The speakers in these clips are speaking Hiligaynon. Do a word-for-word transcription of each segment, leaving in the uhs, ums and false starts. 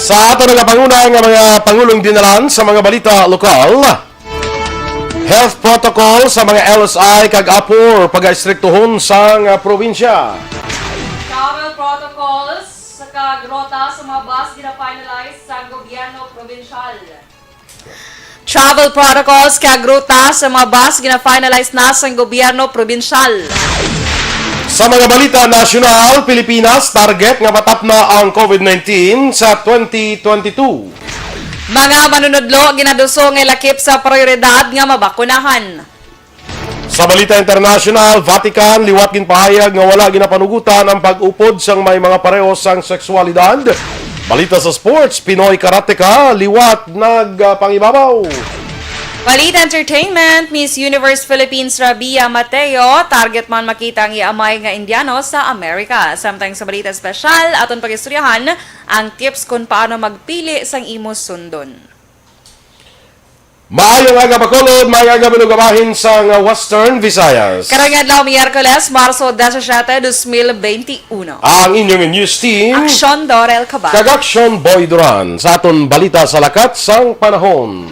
Sa ato nga panguna nga mga pangulong dinalan sa mga balita lokal, health protocol sa mga L S I kag apor pagaistriktuhon sang probinsya. Travel protocols sa kag rota sa mga bus gina-finalize sa gobyerno probinsyal. Travel protocols kag ruta sa mga bus gina-finalize na sang gobyerno probinsyal. Sa mga balita nasyonal, Pilipinas, target nga matapna ang COVID nineteen sa twenty twenty-two. Mga manunodlo ginaduso nga ilakip sa prioridad nga mabakunahan. Sa balita internasyonal, Vatican, liwat ginpahayag nga wala ginapanugutan ang pag-upod sang may mga pareho sang seksualidad. Balita sa sports, Pinoy karateka, liwat nagpangibabaw. Balita entertainment, Miss Universe Philippines Rabia Mateo, target man makita ang iya amay nga Indiano sa Amerika. Samtang sa balita espesyal, aton pag-istoryahan ang tips kung paano magpili sang imo sundon. Maayong aga, Bacolod. Maayong aga, mga bahin sang Western Visayas. Karong adlaw, Miyerkules, Marso disisiete, dos mil benti uno. Ang inyong news team, Aksyon Dorel Cabal. Kag Aksyon Boy Duran. Sa aton balita sa lakat sang panahon.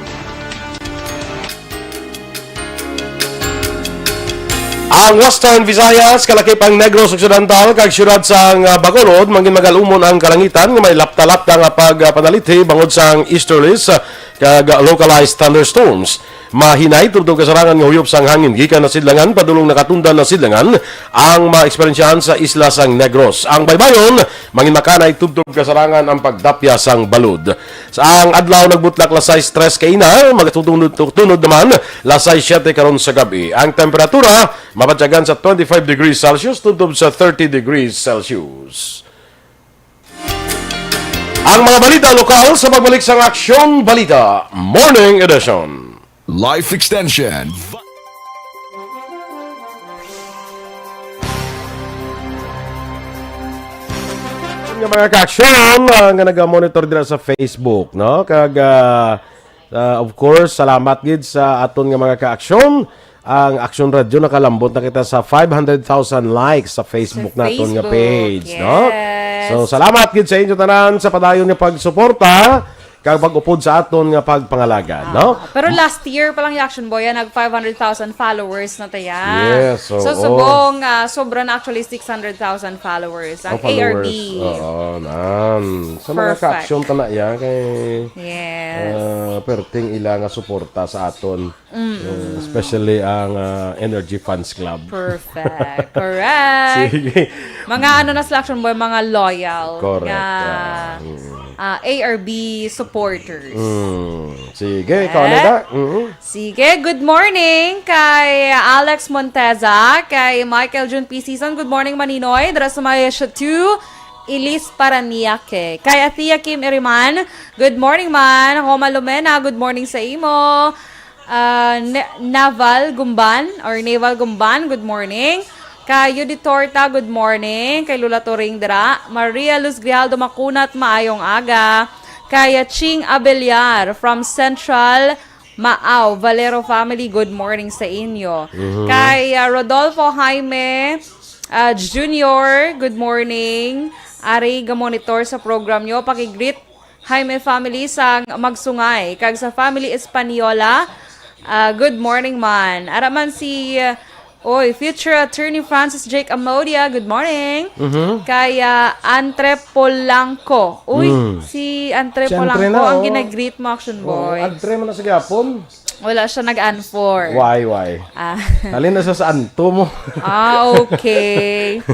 Ang Western Visayas, kalakip ang Negros Occidental, kag siyudad sang, ah, Bacolod, mangin magalumon ang kalangitan nga may lapta-lapta nga pagpanalithi bangod sang easterlies, ah, kag localized thunderstorms. Mahinay tubtob kasarangan nga huyop sang hangin gikan na sidlangan padulong nakatundan na sidlangan ang maeksperyensyahan sa isla sang Negros. Ang baybayon, mangin makanay tubtob kasarangan ang pagdapya sang balod. Sa ang adlaw nagbutlak las sais tres kaina, magtunod, tunod naman las sais siete karon sa gab-i. Ang temperatura mabatyagan sa twenty-five degrees Celsius tubtob sa thirty degrees Celsius. Ang mga balita lokal sa pagbalik sang Aksyon Balita Morning Edition. Life Extension. Nga mga ka-aksyon, ah, nga naga-monitor dira sa Facebook, no? Kag, ah, ah, of course, salamat gid sa aton nga mga ka-aksyon. Ang Aksyon Radio, nakalambot na kita sa five hundred thousand likes sa Facebook Sa naton nga Facebook, page, no? yes. So, salamat gid sa inyo tanan sa padayon nga pagsuporta kag pag-upod sa aton nga pagpangalaga, no? Ah, pero last year pa lang yung Action Boy, ah, nag five hundred thousand followers na tayo. Yes, So, oo. subong, ah, sobra na actually six hundred thousand followers ang Ang followers. A R B. Oo, nan. Sa mga Perfect. ka-aksyon ta na iya, kay, Yes. ah, perting ila nga suporta sa aton. Mm. Uh, especially ang, ah, Energy Fans Club. Perfect. Correct. Sige. Mga ano na sila, Action Boy, mga loyal Correct. nga, Ah, mm. ah, A R B supporters. Mm. Sige, ikaw na Eh? ka? Mm. Sige, good morning kay Alex Monteza, kay Michael June P. Season. Good morning, Maninoy. Dira sa may Chateau, Ilis Paranaque. Kay Athea Kim Iriman, good morning, man. Homa Lumena, good morning sa imo. Ah, Ne-, Naval Gumban or Naval Gumban, good morning. Kay Yudi Torta, good morning. Kay Lola Turing dira. Maria Luz Grijaldo Makunat, maayong aga. Kay Ching Abeliar from Central Maaw, Valero family, good morning sa inyo. Mhm. Kay, ah, Rodolfo Jaime, ah, Junior, good morning. Ari ga-monitor sa program nyo. Paki-greet Jaime family sang Magsungay, kag sa family Española, ah, good morning man. Ara man si, ah, oy, future attorney Francis Jake Amodia, good morning. Mhm. Kay, ah, Antre Polanco. Uy, Mm. si Antre Siyempre Polanco na, ang oh. ginag-greet mo, Action Oh, Boy. Antre mo na sa gapon. Wala siya nag-unfor. Why, why? Ah. Halin na siya sa anto mo. Ah, okay.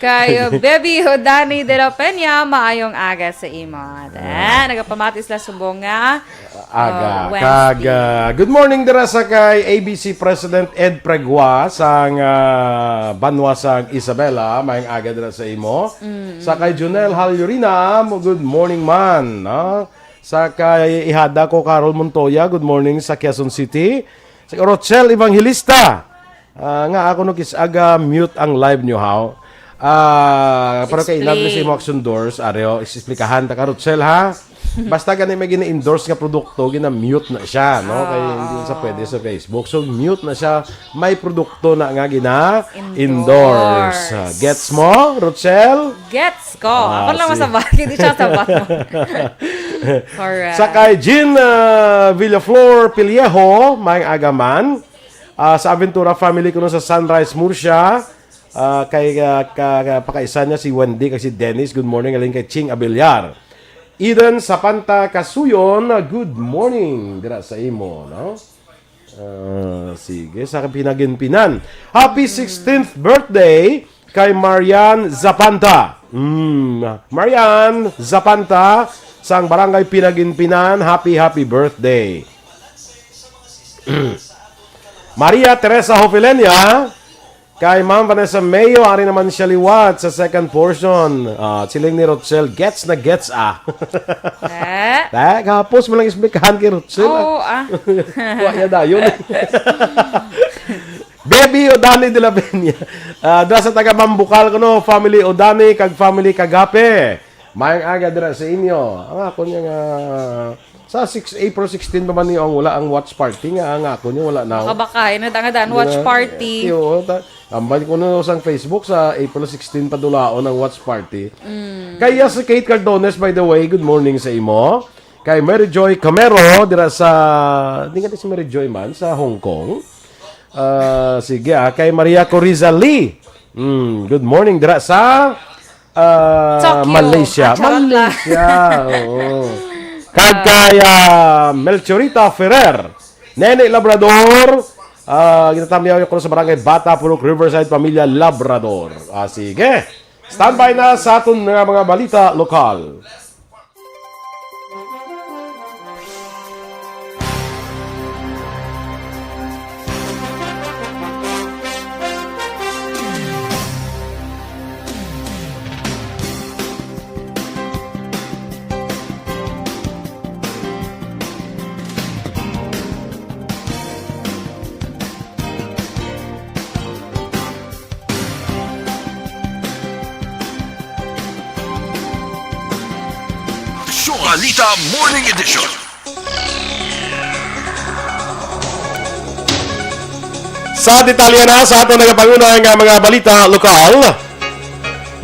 Kay, uh, Baby Hodani de la Peña, maayong aga sa imo. Ah. Ah, nagapamati sila subong nga, Aga. uh, Wednesday. Kag, uh, good morning dira sa kay A B C President Ed Pregua sang, uh, banwa sang Isabela. Maayong aga dira sa imo. Mm. Sa kay Junel Halyurina, mo, good morning man, no? Sa kay ihada ko, Carol Montoya, good morning sa Quezon City. Sa Rochelle Evangelista, ah, nga ako nag-is-aga mute ang live nyo, haw? Ah, pero kay Explain. Inabli sa imo action doors, areo, explikahan ta ka, Rochelle, ha? Basta gani may gina-endorse nga produkto, gina-mute na siya, no? Kay hindi sa pwede sa Facebook. So, mute na siya. May produkto na nga gina-endorse. Endorse. Gets mo, Rochelle? Gets ko. Ah, Ako lang si masabat. Hindi siya sabat mo. Correct. Sa kay Jean, ah, Villaflor Pillejo, may agaman. Ah, sa Aventura family ko sa Sunrise, Murcia. Ah, kay, ah, ka, ka, pakaisa niya si Wendy kag si Dennis. Good morning, alin kay Ching Abellar. Eden Sapanta Kasuyon, good morning dira sa imo, no? Ah, sige, sa Pinaginpinan. Happy sixteenth birthday kay Marian Zapanta. Mm, Marian Zapanta, sang Barangay Pinaginpinan, happy, happy birthday. Maria Teresa Hofileña, kay Ma'am Vanessa Mayo, ari naman siya liwat sa second portion. Ah, siling ni Rochelle, gets na gets, ah. Eh? Eh, kahapos mo lang explikahan kay Rochelle, ah. Oo, ah. Wa ya dayon. Baby Odani de la Peña. Ah, dira sa taga Mambukal kuno, family Odani kag family Kagape. Maayong aga dira sa inyo. Ang ako niya nga, sa six, April sixteen pa man niyo ang wala ang watch party nga, ang ako niya wala na. Baka-baka, eh, nadaan-nadaan, watch party. Eh, oo, ta-, tambal ko na sang Facebook sa April sixteen padulaon ang watch party. Mm. Kaya si Kate Cardones, by the way, good morning sa imo. Kay Mary Joy Camero, dira sa, di nga si Mary Joy man, sa Hong Kong. Ah, sige, ah, kay Maria Coriza Lee. Mm, good morning, dira sa, ah, Tokyo. Malaysia. Ah, charot lang. Malaysia, oo. Kag kay, ah, Melchorita Ferrer. Nene Labrador, ah, ginatamyaw ko sa Barangay Bata, Purok Riverside, Pamilya Labrador. Ah, sige. Standby na sa aton nga mga balita lokal. Balita Morning Edition. Sa detalye na sa aton nagapanguna nga mga balita lokal,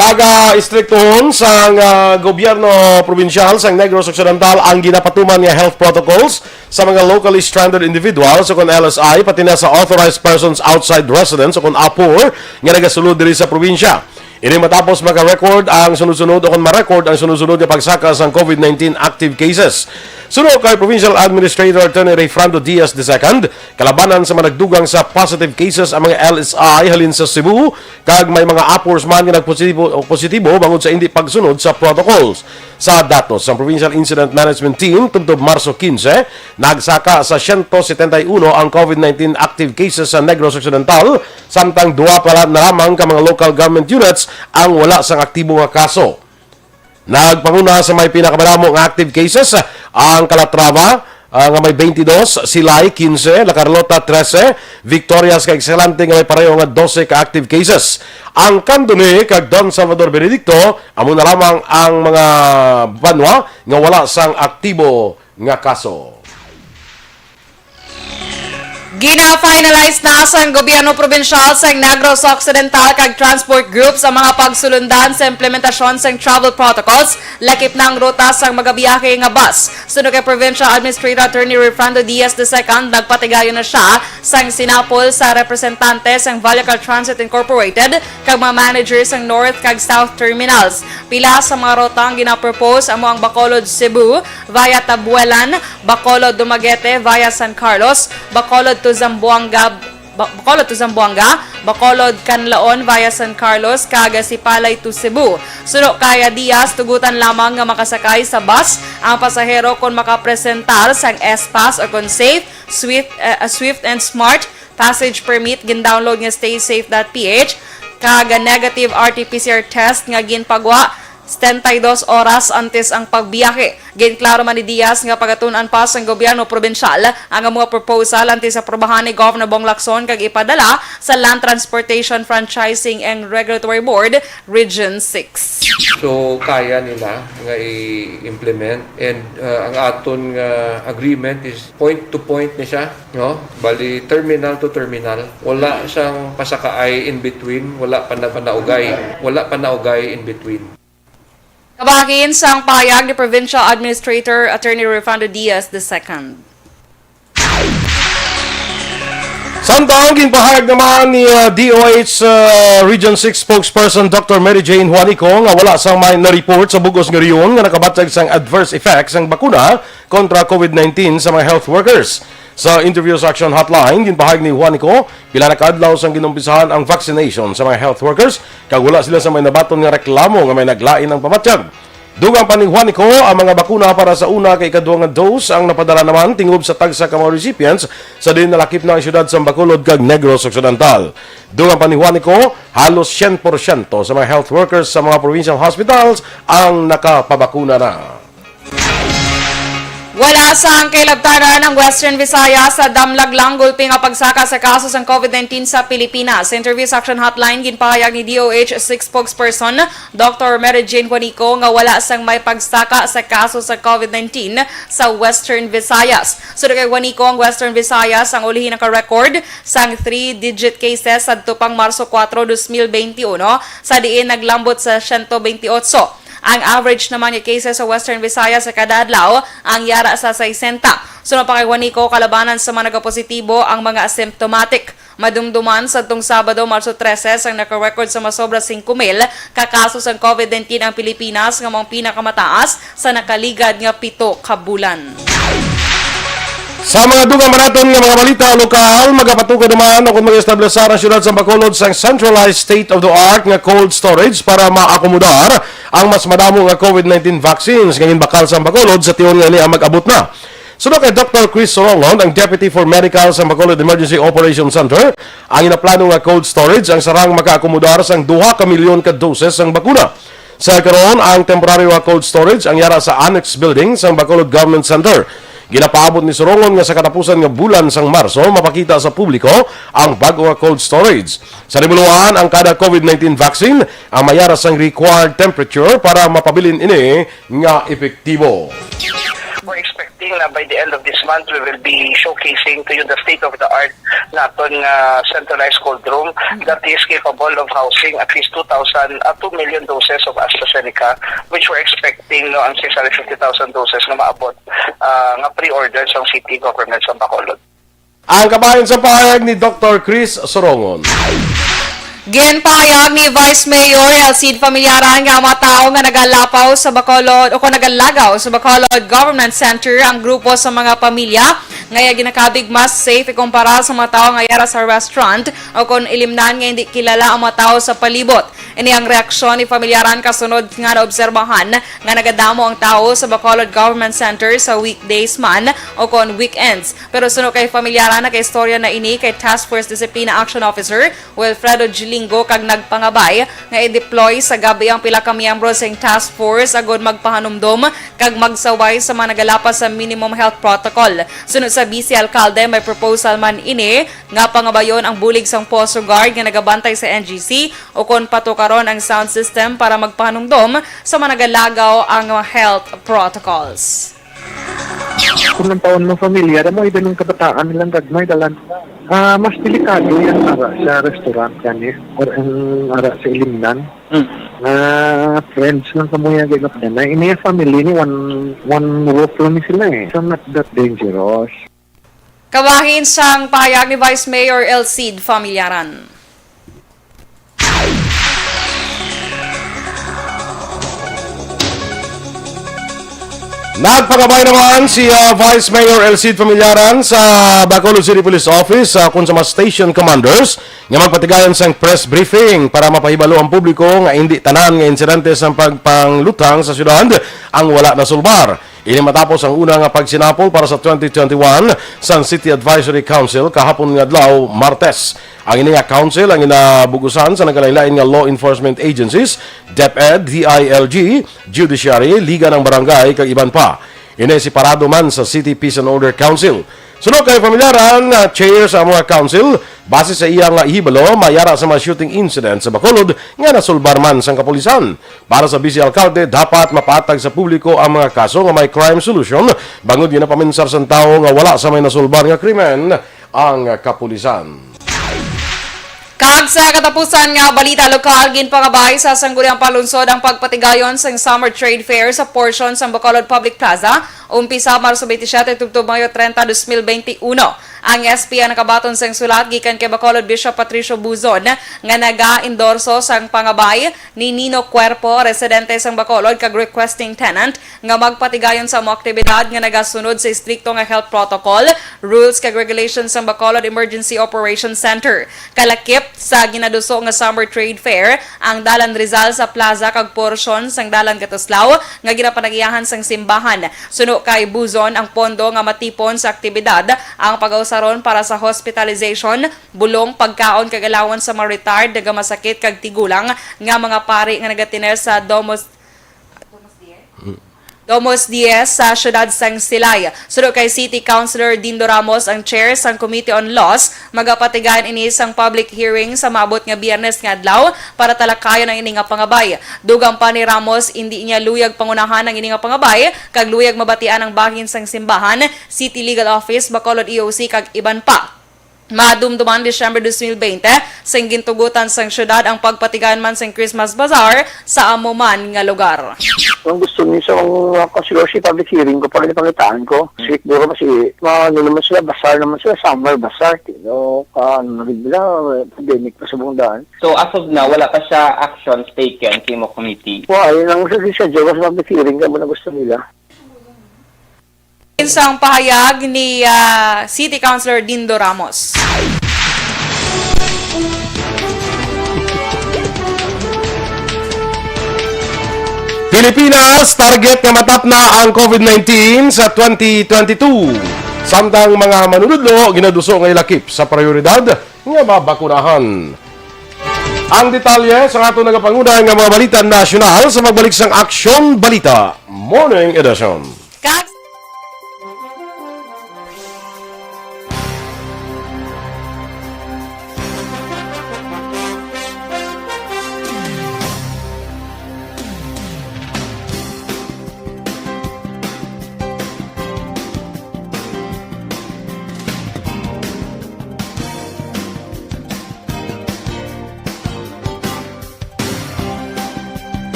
pag-istriktuhon sang, ah, gobyerno probinsyal sang Negros Occidental ang ginapatuman nga health protocols sa mga locally stranded individuals o kon L S I, pati na sa authorized persons outside residence o kon apor nga nagasulod diri sa probinsya. Ini matapos maka-record ang sunod-sunod o kon ma-record ang sunod-sunod nga pagsaka sang COVID nineteen active cases. Suno kay Provincial Administrator Attorney Rayfrando Diaz the second, kalabanan sa mga nagdugang sa positive cases ang mga L S I halin sa Cebu, kag may mga apors man nga nagpositibo o positibo bangod sa hindi pagsunod sa protocols. Sa datos sang Provincial Incident Management Team, tubtob Marso quince, nagsaka sa siyento setenta y uno ang COVID nineteen active cases sa Negros Occidental, samtang duha pa na lamang ka mga local government units ang wala sang aktibo nga kaso. Nagpanguna sa may pinakamadamo nga active cases ang Calatrava, ah, nga may twenty-dos, Silay, quince, La Carlota, trese, Victorias kag Escalante nga may pareho nga dose ka active cases. Ang Candones kag Don Salvador Benedicto amo na lamang ang mga banwa nga wala sang aktibo nga kaso. Gina-finalize na sang gobyerno probinsyal sang Negros Occidental kag transport groups ang mga pagsulundan sa implementasyon sang travel protocols, lakip na ang ruta sang magabiyahe nga bus. Suno kay Provincial Administrator Attorney Rayfrando Diaz the second, nagpatigayon na sia sang sinapol sa representante sang Vallecar Transit Incorporated kag mga manager sang North kag South Terminals. Pila sa mga ruta ang ginapropose amo ang Bacolod, Cebu, via Tabuelan, Bacolod, Dumaguete via San Carlos, Bacolod to Zamboanga, Ba-, Bacolod to Zamboanga, Bacolod, Canlaon via San Carlos, kag Sipalay to Cebu. Suno kay Diaz, tugutan lamang nga makasakay sa bus ang pasahero kon makapresentar sang S-Pass o kon safe, swift, eh, swift and smart passage permit, gin-download nga stay safe dot P H, kag negative R T P C R test nga ginpagwa setenta y dos oras antes ang pagbiyahe. Ginklaro man ni Diaz nga pagatun-an pa sang gobyerno probinsyal ang mga proposal antes aprobahan ni Governor Bong Lacson kag ipadala sa Land Transportation Franchising and Regulatory Board, Region six. So, kaya nila nga i-implement. And uh, ang aton nga agreement is point to point ni siya, no? Bali, terminal to terminal. Wala siyang pasakaay in between, wala pa na panaugay. Wala panaugay in between. Kabahin sang pahayag ni Provincial Administrator Attorney Rufando Diaz the second. Samtang ginpahayag naman ni uh, D O H uh, Region six spokesperson Doctor Mary Jane Juanico nga wala sang may na-report sa bugos nga rehiyon nga nakabatyag sang adverse effects sang bakuna kontra COVID nineteen sa mga health workers. Sa interview sa Action Hotline, ginpahayag ni Juanico, pila na ka adlaw sang ginumpisahan ang vaccination sa mga health workers kag wala sila sa may nabaton nga reklamo nga may naglain ang pamatyag. Dugang pa ni Juanico, ang mga bakuna para sa una kag ikadua nga dose ang napadala naman tingob sa tagsa ka mga recipients sa diin nalakip na ang siyudad sa Bacolod kag Negros Occidental. Dugang pa ni Juanico, halos syen porsyento sa mga health workers sa mga provincial hospitals ang nakapabakuna na. Wala sang kahilabtanan ang Western Visayas sa damlag lang gulpi nga pagsaka sa kaso sang COVID nineteen sa Pilipinas. Sa interview sa Action Hotline, ginpahayag ni D O H six spokesperson Doctor Mary Jane Juanico nga wala sang may pagsaka sa kaso sa COVID nineteen sa Western Visayas. Suno kay Juanico, ang Western Visayas ang ulihi naka-record sang three-digit cases sadto pang Marso kuwatro, dos mil benti uno, sa diin naglambot sa siyento benti otso. Ang average naman nga cases sa Western Visayas sa kada adlaw ang yara sa sesenta. Suno pa kay Juanico, kalabanan sa mga nagapositibo ang mga asymptomatic. Madumduman, sadtong Sabado, Marso trese, sang naka-record sa masobra singko mil ka kaso sang COVID nineteen ang Pilipinas, nga mao ang pinakamataas sa nakaligad nga pito ka bulan. Sa mga dugang maraton nga mga balita lokal, magapatukod naman o kung mag-establisar ang siyudad sa Bacolod sang centralized state-of-the-art nga cold storage para maakomodar ang mas madamo nga COVID nineteen vaccines nga ginbakal sa Bacolod sa tion nga ini ang mag-abot na. Suno kay Doctor Chris Sorongon, ang Deputy for Medical sa Bacolod Emergency Operation Center, ang inaplano nga cold storage ang sarang makaakomodar sang duha ka milyon ka doses sang bakuna. Sa karon, ang temporaryo nga cold storage ang yara sa annex building sang Bacolod Government Center. Ginapaabot ni Sorongon nga sa katapusan nga bulan sang Marso mapakita sa publiko ang bag-o nga cold storage. Sa Rimuluan, ang kada COVID nineteen vaccine ang mayara sang required temperature para mapabilin ini nga epektibo. We're expecting na by the end of this month, we will be showcasing to you the state-of-the-art naton nga centralized cold room that is capable of housing at least two thousand, uh, two million doses of AstraZeneca, which we're expecting, no, ang six hundred fifty thousand doses nga maabot, uh, nga pre-order sa city government sa Bacolod. Ang kabahin sa pahayag ni Doctor Chris Sorongon. Ginpahayag ni Vice Mayor Elcid Familiaran nga ang mga tawo nga nagalapaw sa Bacolod o kung nagalagaw sa Bacolod Government Center ang grupo sa mga pamilya nga iya ginakabig mas safe ikumpara sa mga tawo nga yara sa restaurant o kung ilimnan nga hindi kilala ang mga tawo sa palibot. Ini ang reaksyon ni Familiaran kasunod nga naobserbahan nga nagadamo ang tawo sa Bacolod Government Center sa weekdays man o kon weekends. Pero suno kay Familiaran, nakaistorya na ini kay Task Force Discipline Action Officer Wilfredo Gilingo kag nagpangabay nga i-deploy sa gabi ang pila ka miyembro sing task force agod magpahanumdom kag magsaway sa mga nagalapas sa minimum health protocol. Suno sa Vice Alcalde, may proposal man ini nga pangabayon ang bulig sang Poso Guard nga nagabantay sa N G C o kon patukaron ang sound system para magpahanumdom sa mga nagalagaw ang mga health protocols. Kung ang taon mo familiar mo, even ang kabataan nilang gagmay, dalan nila. Ah, mas delikado yan ara sa restaurant gani or ang ara sa ilimnan. Nga friends lang kamo yung ginapdan na. Ini yung family ni one, one roof lang ni sila eh. So not that dangerous. Kabahin sang pahayag ni Vice Mayor Elcid Familiaran. Nagpakabay naman si ah, Vice Mayor Elcid Familiaran sa Bacolod City Police Office sa kun sa mga station commanders nga magpatigayon sang press briefing para mapahibalo ang publiko nga hindi tanan nga insidente sang pagpanglutang sa syudad ang wala nasulbar. Ini matapos ang una nga pagsinapol para sa twenty twenty-one sang City Advisory Council kahapon nga adlaw, Martes. Ang ini nga council ang ginabugusan sa nagkalain-lain nga law enforcement agencies, DepEd, D I L G, Judiciary, Liga ng Barangay, kag iban pa. Ini separado man sa City Peace and Order Council. Suno kay pamilyar ang, ah, chair sa amo nga council, base sa iya nga ihibalo, may ara sa mga shooting incident sa Bacolod nga nasulbar man sang kapulisan. Para sa Vice Alcalde, dapat mapatag sa publiko ang mga kaso nga may crime solution, bangod ginapaminsar sang tawo nga wala sa may nasulbar nga krimen ang kapulisan. Kag sa katapusan nga balita lokal, ginpangabay sa Sangguniang Panlungsod ang pagpatigayon sang Summer Trade Fair sa portion sang Bacolod Public Plaza, umpisa Marso twenty-seven tubtob Mayo treinta, dos mil beintiuno. Ang S P ang nakabaton sang sulat gikan kay Bacolod Bishop Patricio Buzon nga naga-endorso sang pangabay ni Nino Cuerpo, residente sang Bacolod kag requesting tenant, nga magpatigayon sa amo aktibidad nga nagasunod sa istrikto nga health protocol, rules kag regulations sang Bacolod Emergency Operations Center. Kalakip sa ginaduso nga Summer Trade Fair ang Dalan Rizal sa plaza kag porsyon sang Dalan Katuslaw nga ginapanag-iyahan sang simbahan. Suno kay Buzon, ang pondo nga matipon sa aktibidad ang pagausaron para sa hospitalization, bulong, pagkaon kag allowance sa mga retired, nagamasakit kag tigulang nga mga pari nga nagatiner sa Domus Domus Diez sa siyudad sang Silay. Suno kay City Councilor Dindo Ramos, ang chair sang Committee on Laws, magapatigayon ini sang public hearing sa maabot nga Biyernes nga adlaw para talakayon ang ini nga pangabay. Dugang pa ni Ramos, indi niya luyag pangunahan ang ini nga pangabay, kag luyag mabatian ang bahin sang simbahan, City Legal Office, Bacolod E O C, kag iban pa. Madumduman Disyembre dos mil bente, sing gintugutan sang siyudad ang pagpatigayon man sang Christmas Bazaar sa amo man nga lugar. Ang gusto ni sa mga councilor, si public hearing ko, para pangitaan ko. Siguro kasi, ma-, ano naman sila, bazaar naman sila, summer bazaar, no? Ka, ano na rin nila, pandemic pa sa buong daan. So, as of now, wala pa siya actions taken sa imo committee? Wa, yun ang gusto siya, Joe, sa public hearing ka mo na gusto nila. Sang pahayag ni, ah, City Councilor Dindo Ramos. Pilipinas, target nga matapna ang COVID nineteen sa twenty twenty-two. Samtang mga manunudlo, ginaduso nga ilakip sa prioridad nga mabakunahan. Ang detalye sa aton nagapangunan nga mga balita nasyonal sa pagbalik sang Aksyon Balita Morning Edition. Kag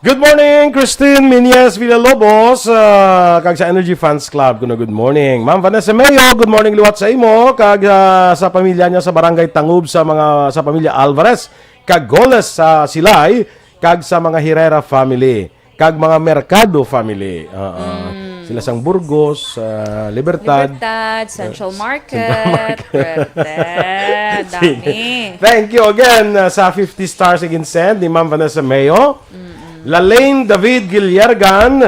Good morning, Christine Minyes Villalobos, ah, kag sa Energy Fans Club. Kuno, good morning. Ma'am Vanessa Mayo, good morning liwat sa imo, kag, ah, sa pamilya niya sa Barangay Tangub, sa mga, sa pamilya Alvarez, kag Goles sa Silay, kag sa mga Herrera family, kag mga Mercado family. Oo. Sila sang Burgos, ah, Libertad. Libertad, Central Market. Central Market. Pwede. Dami. Thank you again, uh, sa fifty stars again send ni Ma'am Vanessa Mayo. Lalaine David Guillergan,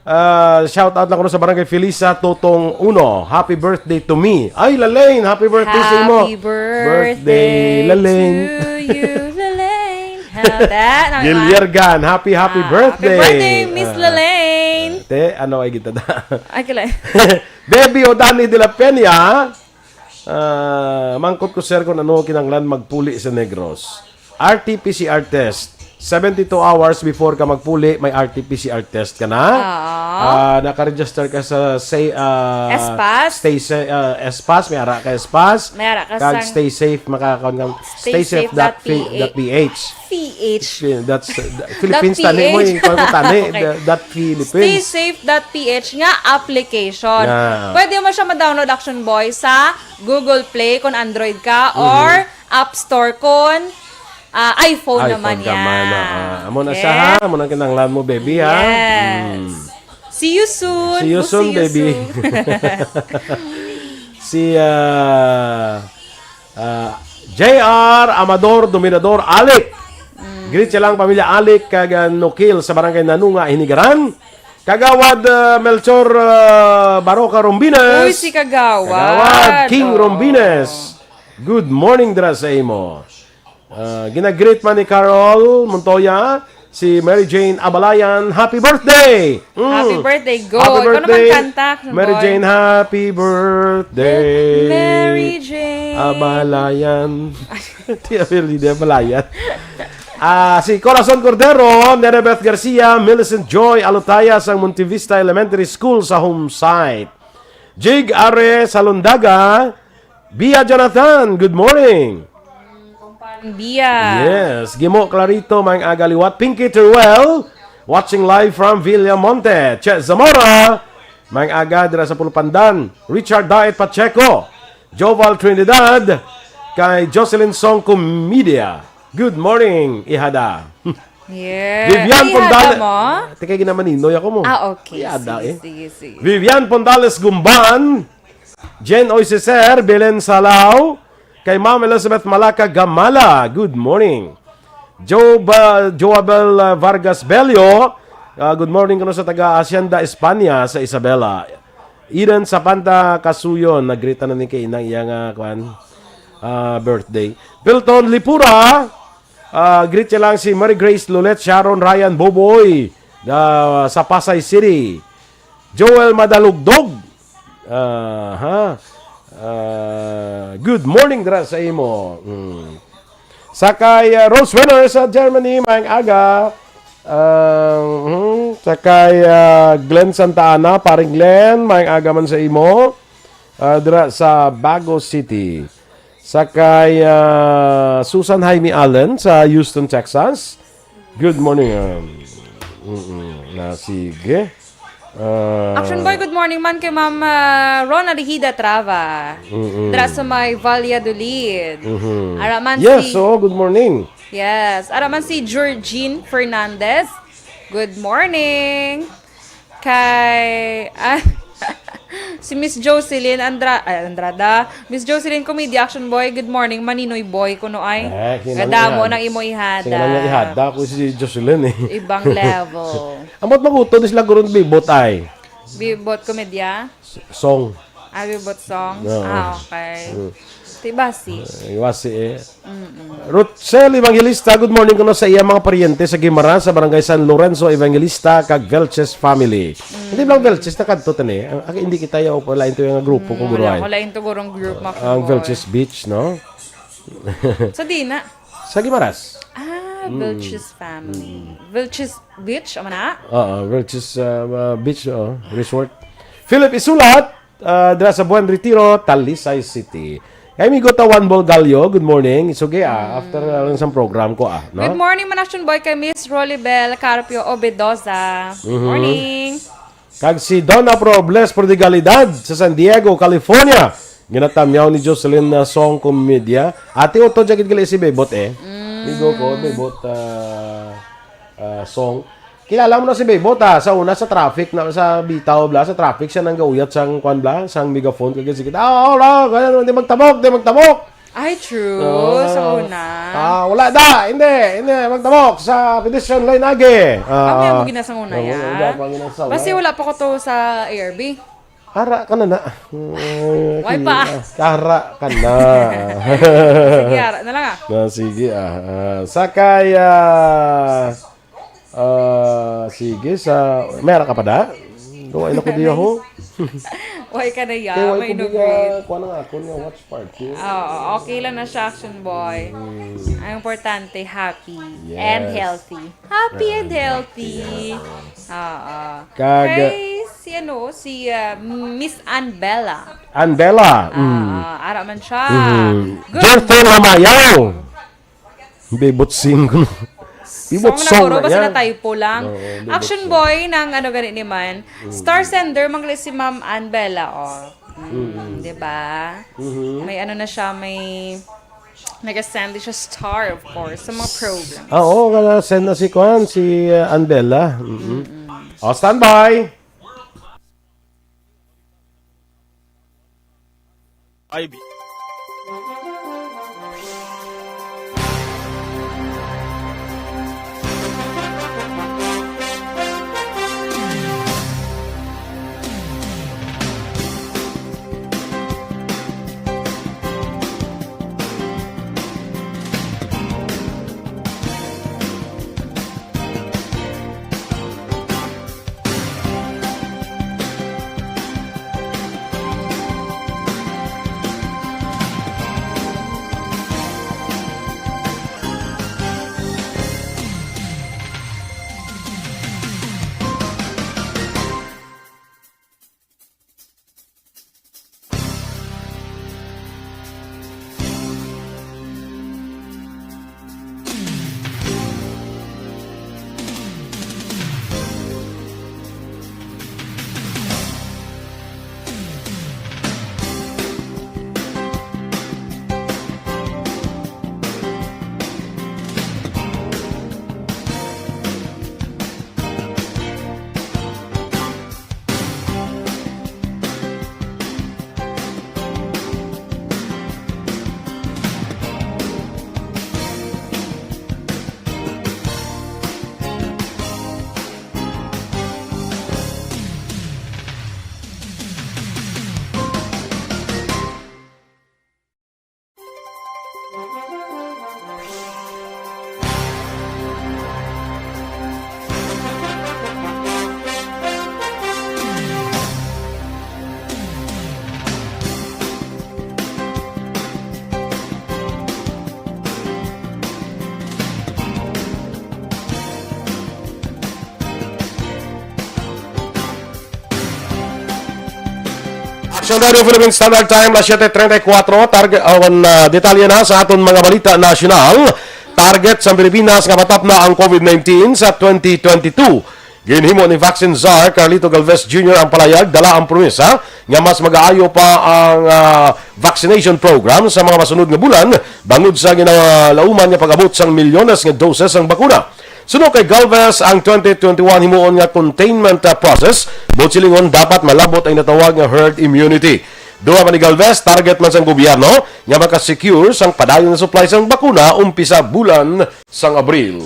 uh, shout out lang ko sa Barangay Felisa, Totong Uno. Happy birthday to me. Ay, Lalaine, happy birthday sa imo. Happy birthday, Lalaine. To you, Lalaine. How that? Ano ba? Guillergan, happy, happy Ah, birthday. Happy birthday, Miss Ah. Lalaine. Te, ano ay kita da? Ay, kala. Baby Odani de la Peña, ah, mangkot ko, sir, kung ano kinanglan magpuli sa Negros. R T P C R test. Seventy-two hours before ka magpuli, may R T P C R test ka na. Oo. Ah, naka-register ka sa say, ah, S pass? Stay sa, ah, S pass, may ara ka S pass. May ara ka Kag sang stay safe, makakaon ka. Stay safe dot P H. P H. That's, uh, Philippines, Dot P H. Tani mo yung kwan ko, tani, Okay. the- dot Philippines. Stay safe dot P H nga application. Nga. Pwede mo siya ma-download, Action Boy, sa Google Play kung Android ka Mhm. or App Store kung, ah, iPhone iPhone naman ka yan. man, ah, ah. Amo na Okay? siya, ha? Amo na kinahanglan mo, baby, ha? Yes. Mm. See you soon. See you We'll soon, see you baby. soon. Si, ah, ah, J R Amador Dominador Alic. Mm. Greet siya lang, pamilya Alic, kag, ah, Nukil sa Barangay Nanunga, Hinigaran. Kagawad, ah, Melchor, ah, Baroca Rombines. Uy, si Kagawad. Kagawad King Oo. Rombines. Good morning dira sa imo. Ah, ginagreet man ni Carol Montoya, si Mary Jane Abalayan, happy birthday! Mm. Happy birthday, go. Happy Ikaw naman birthday, kanta, Mary Boy. Jane, happy birthday. Mary Jane. Abalayan. Tia Merlinda Abalayan. Ah, si Corazon Cordero, Nenebeth Garcia, Millicent Joy Alutaya sang Montevista Elementary School sa home site. Jig Are Salondaga, Bia Jonathan, good morning. Kumpareng Bia. Yes, Gimo Clarito, maayong aga liwat. Pinky Teruel, watching live from Villamonte. Che Zamora, maayong aga dira sa Pulupandan. Richard Daet Pacheco, Joval Trinidad, kay Jocelyn Song Comedia. Good morning, ihada. Yeah. Vivian Ihada Pondal-, mo? Teka, ginamaninoy ako mo. Ah, okay. Ihada, Sige, eh. sige, sige. Vivian Pondales Gumban, Jen Oisiser, Belen Salao, kay Ma'am Elizabeth Malaka Gamala, good morning. Job, uh, Joabel, uh, Vargas Bello, uh, good morning kuno sa taga Hacienda España sa Isabela. Eden Sapanta Kasuyon, nagreet na ni kay inang iya nga, kwan, uh, birthday. Pilton Lipura, uh, greet siya lang si Mary Grace Lulet, Sharon Ryan Boboy, uh, sa Pasay City. Joel Madalugdog, ah, ha? Ah, good morning dira sa imo. Mm. Sa kay, ah, Rose Winner sa Germany, maayong aga. Ah, mhm. Sa kay, ah, Glenn Santa Ana, paring Glenn, maayong aga man sa imo. Ah, dira sa Bago City. Sa kay, ah, Susan Jaime Allen sa Houston, Texas. Good morning, um, mm-mm. Na, sige. Ah, Action Boy, good morning man kay Ma'am, ah, Rona Rehida Trava. Mm-mm. Dira sa may Valladolid. Mhm. Ara man Yes, si oo, good morning. Yes, ara man si Georgine Fernandez. Good morning. Kay, ah, si Miss Jocelyn Andra-, ay, Andrada. Miss Jocelyn Comedy Action Boy, good morning. Maninoy Boy, kuno ay. Eh, sino Kadamo nga nang imo ihada. Sino nga ihada? Ako si Jocelyn, eh. Ibang level. Amot magutod sila gurun bibot ay. Bibot komedya? S-, song. Ah, bibot song? Oo. Ah, okay. Mm. Ti basi. Ay, wasi, eh. Mm-mm. Ruthel Evangelista, good morning kuno sa iya mga paryente sa Guimaras, sa Barangay San Lorenzo Evangelista, kag Velches family. Mm. Hindi lang Velches na kadto tani. Ang, ang hindi kita yaw pala into yung grupo ko, Mm, guro, wala, ay. wala into gurong group, Mac Ang Boy. Velches Beach, no? Sa di na. Sa Guimaras. Ah, Mm. Velches family. Mm. Velches Beach, ama na? Oo, Velches, uh, uh, Beach, oh, Resort. Philip Isulat, ah, dira sa Buen Retiro, Talisay City. Kay Migo Tawan Bolgalyo, good morning. Sugi, ah, after, ah, lang sang program ko, ah, no? Good morning, Manasyon Boy, kay Miss Rolibel Carpio Obedoza. Mhm. Morning. Kag si Donna Pro Bless Prodigalidad sa San Diego, California. Ginatamyaw ni Jocelyn na song komedya. Ate, uto, jacket gali si Bebot, eh. Mm. Migo ko, Bebot, ah, ah, song. Kilala mo na si Bebot, ah. Sa una, sa traffic, na, sa bitaw, bla, sa traffic, siya nang gauyat sang, kwan, bla, sang megaphone. Kag sige, "Ah, oh, oh, oh, hindi magtabok, hindi magtabok." Ay, true. Oo. Sa una. Ah, wala da. Hindi, hindi. Magtabok sa pedestrian lane agi. Ah, ah, may amo ginasanguna ya. Wala pa ginasanguna. Basta wala pa ko to sa A R B. Ara ka na na. Mm, wala pa. Ara ka na. Sige, ara na lang, ah. Na, sige, ah. Ah, sakay, ah, Ah, sige, sa, may ara ka pa da? Duwa na ko diya ho. Why ka na ya? Kay why ko inaugurate? Kuha na nga ako nga watch party. Oo, okay lang na siya, Action Boy. Mm. Ang importante, happy and healthy. Yes. Happy and healthy. Yes. Oo. Kag kay si, ano, si, ah, Miss Ann Bella. Ann Bella, mm. Ah, ara man siya. Mm. Good morning. Jeffrey Lamayaw. Bebot sing. Bebot song na, basta na-typo lang. Oo, Bebot song. Action Boy, nang ano gani ni man. Mm. Star sender, man gali si Ma'am Ann Bella, oh. Mm, di ba? Mm-hmm. May ano na siya, may nag-send siya star, of course, sa mga program. Ah, oo, nga na-send na si Kwan, si, uh, Ann Bella. Mm-hmm. Mm-mm. Oh, standby! I B. Action Radio Philippine Standard Time, las siete treinta y cuatro. Target, awan, ah, detalye na sa aton mga balita nasyonal. Target sa Pilipinas nga matapna ang COVID nineteen sa twenty twenty-two. Ginhimo ni Vaccine Czar Carlito Galvez Junior ang palayag, dala ang promesa nga mas magaayo pa ang, ah, vaccination program sa mga masunod nga bulan, bangod sa ginalauman nga pag-abot sang milyones nga doses sang bakuna. Suno kay Galvez, ang twenty twenty-one himuon nga containment, ah, process, buot silingon, dapat malabot ang natawag nga herd immunity. Dugang pa ni Galvez, target man sang gobyerno nga maka-secure sang padayon nga supply sang bakuna umpisa bulan sang Abril.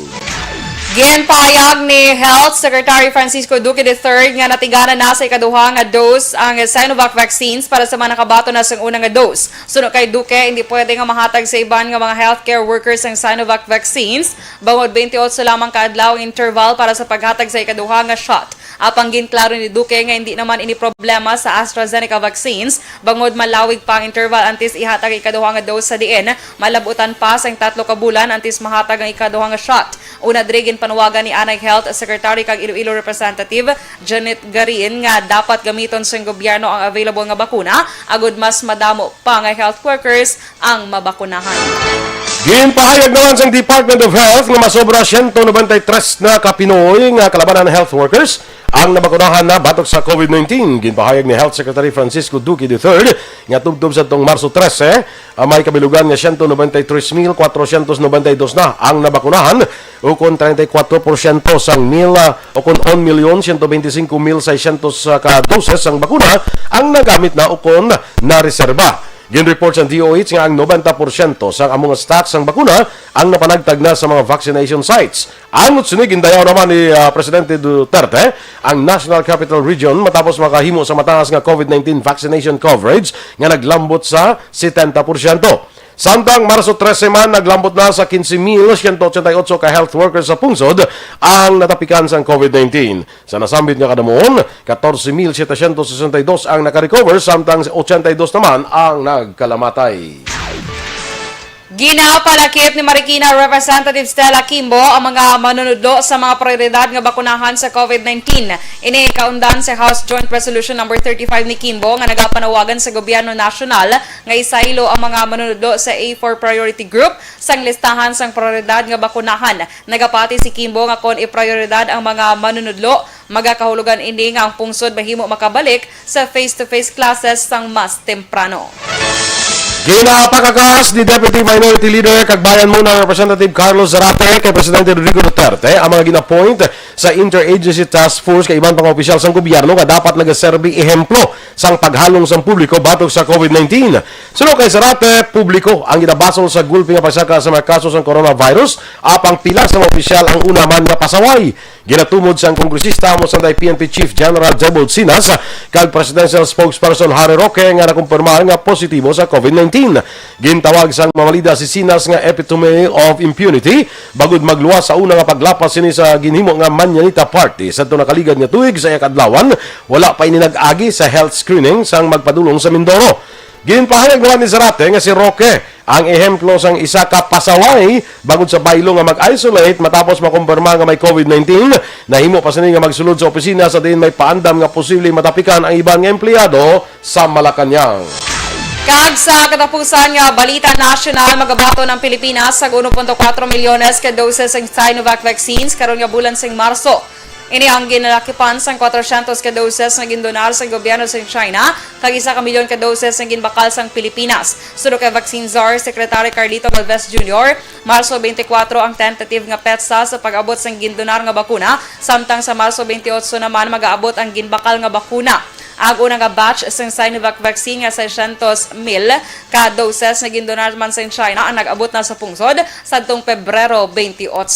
Ginpahayag ni Health Secretary Francisco Duque the third nga natiganan na sa ikaduha nga dose ang Sinovac vaccines para sa mga nakabaton na sang una nga dose. Suno kay Duque, hindi pwede nga mahatag sa iban nga mga healthcare workers ang Sinovac vaccines bangod twenty-eight lamang ka adlaw ang interval para sa paghatag sa ikaduha nga shot. Apang ginklaro ni Duque nga hindi naman ini problema sa AstraZeneca vaccines bangod malawig pa ang interval antes ihatag ang ikaduha nga dose, sa diin malab-utan pa sang tatlo ka bulan antes mahatag ang ikaduha nga shot. Una diri, ginpanawagan ni anay Health Secretary kag Iloilo Representative Janet Garin nga dapat gamiton sang gobyerno ang available nga bakuna agud mas madamo pa nga health workers ang mabakunahan. Ginpahayag naman sang Department of Health nga masobra siyento nobenta y tres na ka Pinoy nga kalabanan health workers ang nabakunahan na batok sa COVID nineteen. Ginpahayag ni Health Secretary Francisco Duque the third nga tubtob sa tong Marso trese, ah, may kabilugan nga siyento nobenta y tres mil kwatrosyentos nobenta y dos na ang nabakunahan, ukon treinta y cuatro porsyento sang mil, ah, ukon un milyon siyento benti singko mil seiscientos ka doses sang bakuna ang nagamit na ukon nareserba. Ginreport sang D O H nga ang nobenta porsyento sang amo nga stock sang bakuna ang napanagtag na sa mga vaccination sites. Angot sini, gindayaw naman ni, ah, Presidente Duterte ang National Capital Region matapos makahimo sa mataas nga COVID nineteen vaccination coverage nga naglambot sa setenta porsyento. Samtang Marso trese man, naglambot na sa quince mil ciento ochenta y ocho ka health workers sa pungsod ang natapikan sang COVID nineteen. Sa nasambit nga kadamuon, catorce mil setecientos sesenta y dos ang nakarecover, samtang ochenta y dos naman ang nagkalamatay. Ginapalakip ni Marikina Representative Stella Kimbo ang mga manunudlo sa mga prioridad nga bakunahan sa COVID nineteen. Ini kaundan sa House Joint Resolution Number thirty-five ni Kimbo nga nagapanawagan sa gobyerno nasyonal nga isaylo ang mga manunudlo sa A four priority group sang listahan sang prioridad nga bakunahan. Nagapati si Kimbo nga kon iprioridad ang mga manunudlo, magakahulogan ini nga ang pungsod mahimo makabalik sa face-to-face classes sang mas temprano. Ginapakakas ni Deputy Minority Leader kag Bayan Muna Representative Carlos Zarate kay Presidente Rodrigo Duterte ang mga gin-appoint sa Interagency Task Force kag iban pang opisyal sang gobyerno nga dapat nagaserbi ehemplo sang paghalong sang publiko batok sa COVID nineteen. Suno kay Zarate, publiko ang ginabasol sa gulpi nga pagsaka sa mga kaso sang coronavirus, apang pila sa mga opisyal ang una man nga pasaway. Ginatumod sang kongresista amo sang P N P Chief General Jebold Sinas kag Presidential Spokesperson Harry Roque nga nakumpirmar nga positibo sa COVID nineteen. Gintawag sang mamalida si Sinas nga epitome of impunity, bangod magluwas sa una nga paglapas sini sa ginhimo nga Mañanita Party sadto nakaligad nga tuig sa iya kaadlawan, wala pa ini nag-agi sa health screening sang magpadulong sa Mindoro. Ginpahayag naman ni Zarate nga si Roque ang ehemplo sang isa ka pasaway bangod sa baylo nga mag-isolate matapos makumpirma nga may COVID nineteen. Nahimo pa sini nga magsulod sa opisina sa diin may paandam nga posibleng matapikan ang iban nga empleyado sa Malacañang. Kag sa katapusan nga balita nasyonal, magabaton ang Pilipinas sa uno punto kuwatro milyones ka doses sang Sinovac vaccines karon nga bulan sang Marso. Ini ang ginalakipan sang kwatrosyentos ka doses nga gindonar sang gobyerno sang China kag isa ka milyon ka doses nga ginbakal sang Pilipinas. Suno kay Vaccine Czar Secretary Carlito Galvez Junior, Marso twenty-four ang tentative nga petsa sa pag-abot sang gindonar nga bakuna, samtang sa Marso twenty-eight naman magaabot ang ginbakal nga bakuna. Ang una nga batch sang Sinovac vaccine nga seiscientos mil ka doses nga gindonar man sa China ang nag-abot na sa pungsod sadtong Pebrero twenty-eight.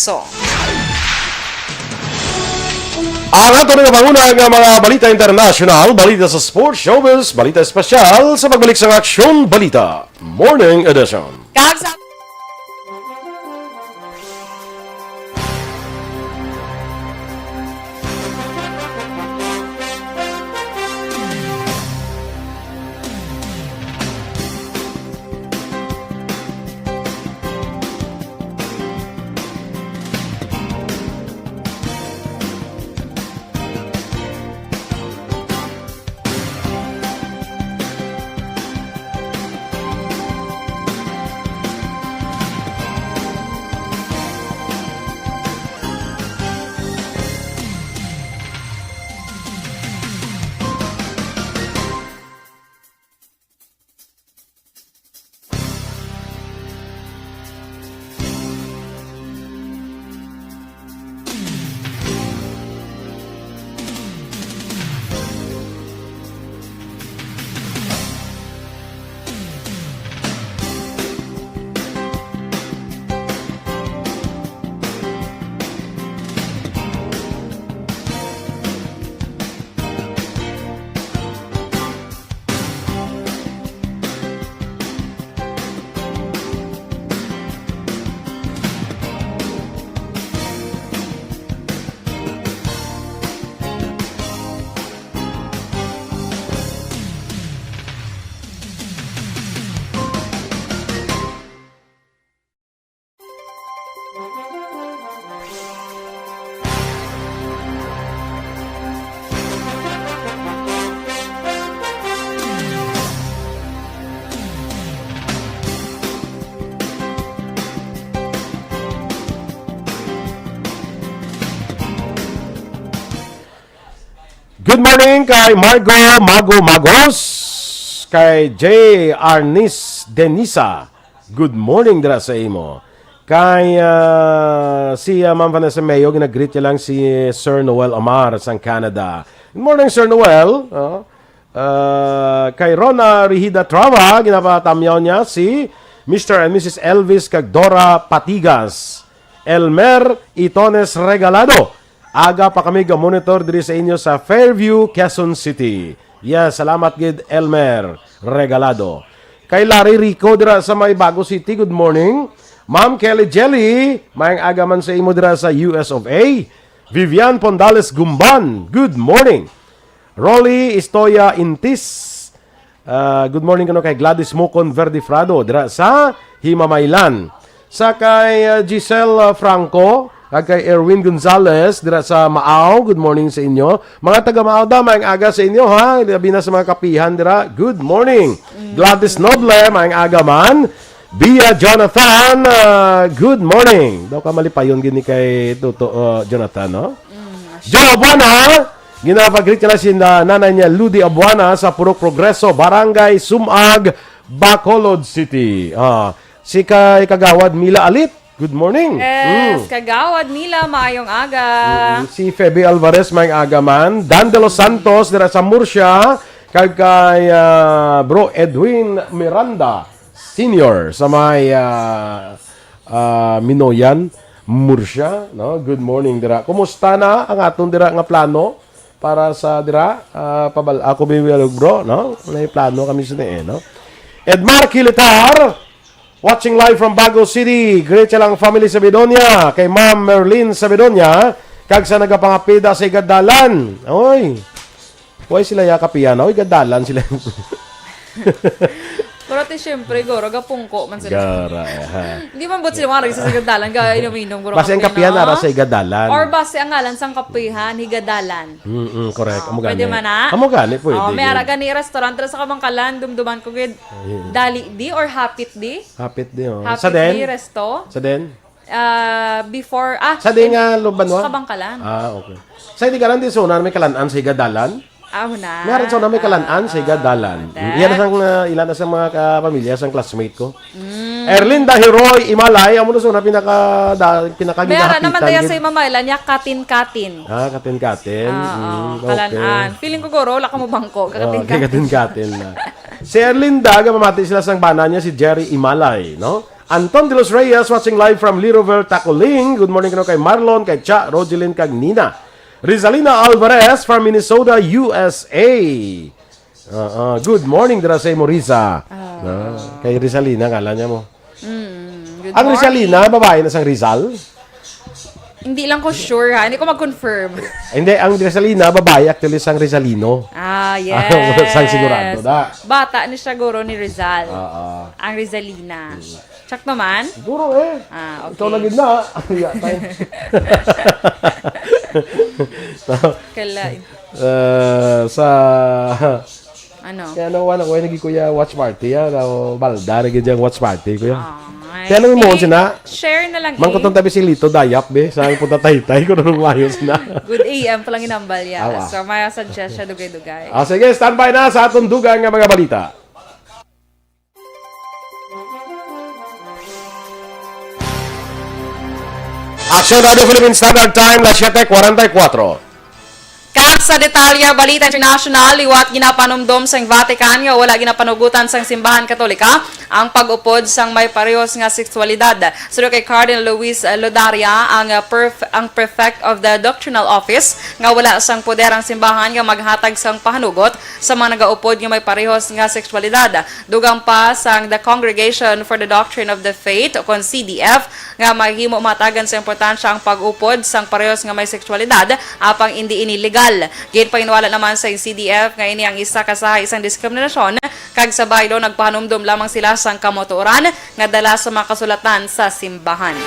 Ang ato nga panguna nga mga balita internasyonal, balita sa sports, showbiz, balita espesyal sa pagbalik sang Aksyon Balita Morning Edition. Kag sa Good morning kay Margo Mago Magos, kay J Arnis Denisa. Good morning dira sa imo. Kay ah, si ah, Ma'am Vanessa Mayo, ginagreet niya lang si Sir Noel Amar sang Canada. Good morning, Sir Noel. Oh. Ah, kay Rona Rihida Trava, ginapatamyaw niya si Mister and Missus Elvis kag Dora Patigas. Elmer Itones Regalado, aga pa kami ga-monitor diri sa inyo sa Fairview, Quezon City. Yes, salamat gid, Elmer Regalado. Kay Larry Rico dira sa may Bago City, good morning. Ma'am Kelly Jelly, maayong aga man sa imo dira sa U S of A. Vivian Pondales Gumban, good morning. Rolly Istoya Intis, ah, good morning kuno kay Gladys Mukon Verdifrado dira sa Himamaylan. Sa kay ah, Giselle ah, Franco, kag kay Erwin Gonzalez dira sa Maaw, good morning sa inyo. Mga taga Maaw da, maayong aga sa inyo ha. Labi na sa mga kapihan dira. Good morning. Gladys Noble, maayong aga man. Bia Jonathan, ah, good morning. Daw ka malipayon gini kay Toto ah, Jonathan, no? Joe Abuana, ginapag-greet ka na si na-, nanay niya, Ludi Abuana, sa Purok Progreso, Barangay Sumag, Bacolod City. Ah, si kay Kagawad Mila Alit, good morning. Yes, Mm. Kagawad Mila, maayong aga. Mm, si Feby Alvarez, maayong aga man. Dan de los Santos, dira sa Murcia, kag kay ah, Bro Edwin Miranda Senior, sa may ah, ah, Minoyan, Murcia, no? Good morning dira. Kumusta na ang aton dira nga plano para sa dira? Ah, pabal ako, Bibi Alugro, no? May plano kami sini, eh, no? Edmar Kilitar, watching live from Bago City. Greet siya lang family sa Bedonia, kay Ma'am Merlin sa Bedonia, kag sa nagapangapida sa Igadalan. Oy, why sila ya kapiyan? Oy, gadalan sila. Pero ti, siyempre, guro, gapungko man sila. Gara, eh, ha. Hindi man buot sila mga nagsasigadalan, ga inom-inom, guro, Basi ang kape, kapihan no? Ara sa Igadalan. Or basi ang ngalan sang kapihan, Higadalan. Mm, correct. Oh, Amo pwede gani. Man na. Amo gani, pwede Oh, may gid. Ara gani restaurant dira sa Kabangkalan, dumduman ko gid. Ay. Dali di or Hapit di? Hapit di, oh. Hapit Sa den? Di resto? Sa den? Ah, before, ah, Sa den in-, nga Lubanwa? Sa Kabangkalan. Ah, okay. Sa di garan di suna may kalan-an sa Higadalan? Amo na. Meron sa una may kalan-an sa Higadalan. Ah, Yan that. Ang ah, ilan na sa mga kapamilya sang classmate ko. Mm. Erlinda Heroy Imalay, amo na sa una pinaka da, pinaka May ara naman ginahapitan daya gid. Sa Imamaylan niya, Katin-Katin. Ah, Katin-Katin. Ah, Mm, oo, okay. Kalan-an. Feeling ko guro, wala ka mo bangko, Oh, Katin-Katin. Katin-Katin na. Si Erlinda, gamamati sila sang bana niya si Jerry Imalay, no? Anton de los Reyes watching live from Lirovel, Tacoling. Good morning kuno kay Marlon, kay Cha, Rogelyn, kag Nina. Rizalina Alvarez from Minnesota, U S A. Ah, ah, good morning dira sa imo, Riza. Ah. Ah, kay Rizalina ngalan niya mo. Mm, good Ang morning. Rizalina, babae na sang Rizal? Hindi lang ko sure, ha. Hindi ko mag-confirm. Hindi, ang Rizalina, babae, actually, sang Rizalino. Ah, yes. Sang sigurado na. Bata ni siya, guro, ni Rizal. Oo. Ang Rizalina. Mm. Check naman? Siguro eh. Ah, okay. Ikaw na gid na. Iya, tayo. So, Kala- uh, sa Ano? Kaya nang wala ko, eh, nagi kuya watch party, ah. Daw balda, nagi diyang watch party, kuya. Ah, Kaya nang sige. Imo, sina? Share na lang, Man ko eh. Tong tabi si Lito, dayap, be. Sa ang punta taytay, kung anong mayo, sina? Good A M pa lang inambal, ya. Awa. So, may suggest siya, dugay-dugay. Ah, sige, standby na sa atong dugang nga mga balita. Action Radio Philippine Standard Time, las siete cuarenta y cuatro. Kag sa detalye, balita international, liwat ginapanumdom sang Vatican nga wala ginapanugutan sang Simbahan Katolika ang pag-upod sang may parehos nga seksualidad. Suno kay Cardinal Luis Lodaria, ang, uh, perf-, ang Prefect of the Doctrinal Office, nga wala sang poder ang simbahan nga maghatag sang pahanugot sa mga nagaupod nga may parehos nga seksualidad. Dugang pa sang The Congregation for the Doctrine of the Faith, o kon C D F, nga mahimo mahatagan sa importansya ang pag-upod sang parehos nga may seksualidad, apang indi ini legal. Ginpahiniwala naman sa C D F nga ini ang isa ka sahay sang diskriminasyon, kag sa baylo nagpahanumdom lamang sila sang kamatuoran nga dala sa mga kasulatan sa simbahan.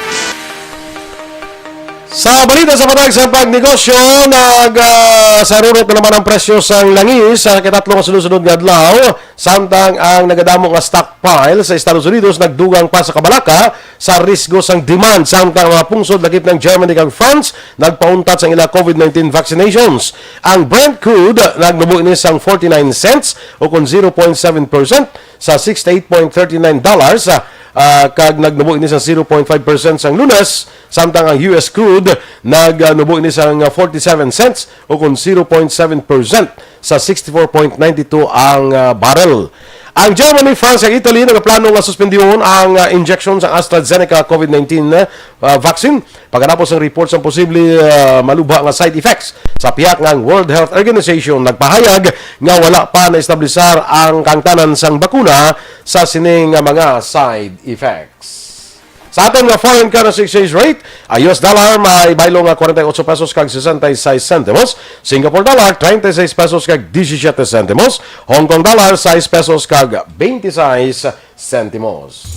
Sa balita sa matag sa pagnegosyo, nag, ah, sarurot na naman ang presyo sang langis sa ikatatlo nga sunod-sunod nga adlaw, samtang ang nagadamo nga stockpile sa Estados Unidos nagdugang pa sa kabalaka sa risgo sang demand, samtang ang mga pungsod lakip ng Germany kag France nagpauntat sang ila COVID nineteen vaccinations. Ang Brent crude nagnubo ini sang forty-nine cents o kon zero point seven percent sa sixty-eight point thirty-nine dollars, ah, ah, kag nagnubo ini sa zero point five percent sang Lunes, samtang ang U S crude nagnubo ini sang forty-seven cents o kon zero point seven percent sa sixty-four point nine two ang, ah, barrel. Ang Germany, France, kag Italy nagaplano nga suspendihon ang, ah, injection sa AstraZeneca COVID nineteen, ah, vaccine pagkatapos ang report sang posible, ah, malubha nga side effects. Sa pihak nga ang World Health Organization nagpahayag nga wala pa naestablisar ang kangtanan sang bakuna sa sini nga mga side effects. Sa aton nga foreign currency exchange rate, ang U S dollar may baylo nga forty-eight pesos kag sixty-six centimos, Singapore dollar treinta y seis pesos kag diecisiete centimos, Hong Kong dollar sais pesos kag twenty-six centimos.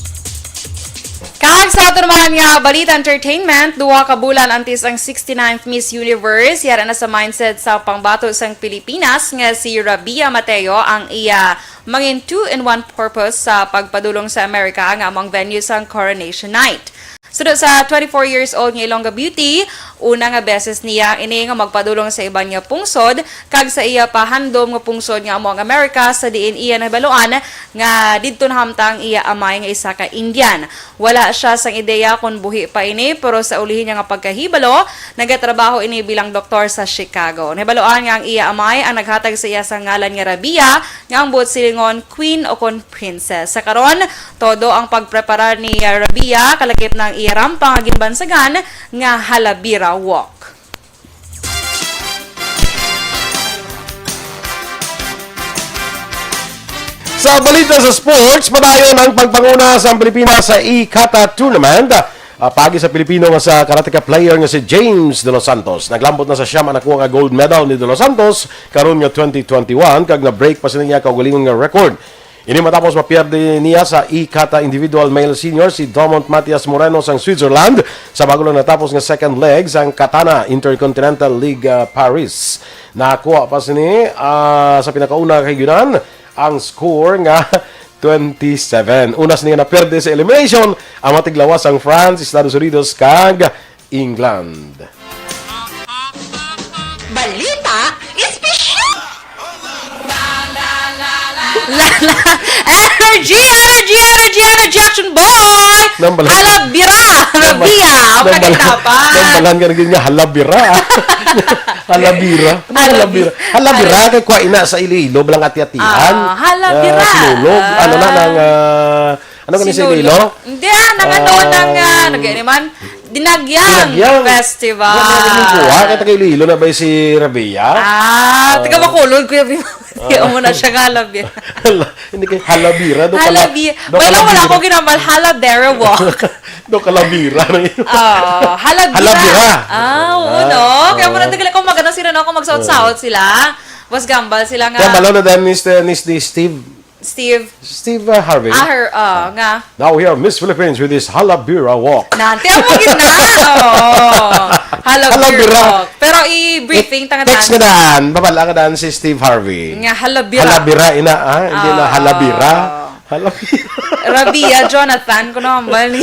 Kag sa ato naman nga balita entertainment, duha ka bulan antes ang sixty-ninth Miss Universe, yara na sa mindset sa pangbato sang Pilipinas nga si Rabia Mateo ang iya mangin two-in-one purpose sa pagpadulong sa Amerika nga amo ang venue sang Coronation Night. Suno sa twenty-four years old nga Ilongga Beauty, una nga beses niya ini nga magpadulong sa iban nga pungsod kag sa iya pa handom nga pungsod nga amo ang Amerika, sa diin iya nahibaluan nga didto nahamtang ang iya amay nga isa ka Indian. Wala siya sang ideya kon buhi pa ini, pero sa ulihi niya nga pagkahibalo, nagatrabaho ini bilang doktor sa Chicago. Nahibaluan nga ang iya amay ang naghatag sa iya sa ngalan nga Rabia, nga ang buot silingon Queen o kon Princess. Sa karon, todo ang pagpreparar ni Rabia, kalakip na ang iya rampa nga ginbansagan nga Halabira Walk. Sa balita sa sports, padayon ang pagpanguna sa Pilipinas sa ICATA Tournament. Ah, paagi sa Pilipino nga sa karateka player nga si James De Los Santos. Naglambot na sa siyam ang nakuha nga gold medal ni De Los Santos karon nga twenty twenty-one, kag na-break pa sini niya kaugalingon nga record. Ini matapos mapierde niya sa ICATA Individual Male Senior si Domont Matias Moreno sang Switzerland sa bago lang natapos nga second leg sang Katana Intercontinental League, ah, Paris. Nakuha pa sini, ah, sa pinakauna kay Yunan ang score nga twenty-seven. Una sini nga napierde sa elimination ang matiglawas sang France, Estados Unidos kag England. Balita espesyal! La, la, energy, energy, energy, energy, action boy! Nambalan. Halabira! Nambal-, Rabia! Ang nambalan. Pagkatapan! Nambalan ka na gid nga halabira. Halabira. Ano halabira? Halabira. Halabira kay kuha ina sa Iloilo, balang ati-atihan. Ah, halabira. Ah, Sinulog. Ano na nang, ah, ano kani sa Sinulog. Iloilo? Hindi, ah, nang ano, ah, nang, ah, nag-, ano man? Dinagyang Dinagyang. Festival. Wala na rin kuha. Kaya taga Iloilo na ba si Rabia? Ah, ah, taga Bacolod, Kuya Bima. Kaya mo na siya nga, halabira. Hala, hindi kay halabira. Do kala-, Halabi-, do wala, wala kalabira. Ako ginambal, halabira walk. Do kalabira na yun. Ah, halabira. Halabira. Ah, oo, no? Ah, kaya mo oo. Nagdagala ko, maganda sila, no? Kung magsaot-saot Oo. Sila, mas gambal sila nga. Kaya balo na dahil ni Ste-, ni, ni Steve. Steve. Steve, uh, Harvey. Ah, her, uh, nga. Now we are Miss Philippines with this halabira walk. Nanti, amo gid na. Oo. Halabira Halabira. Walk. Pero i-briefing ta nga Text daan. Nga daan, babala nga daan si Steve Harvey. Nga halabira. Halabira, ina, ah? Hindi na Ah. Halabira. Halabira. Rabia, Jonathan, kuno hambal ni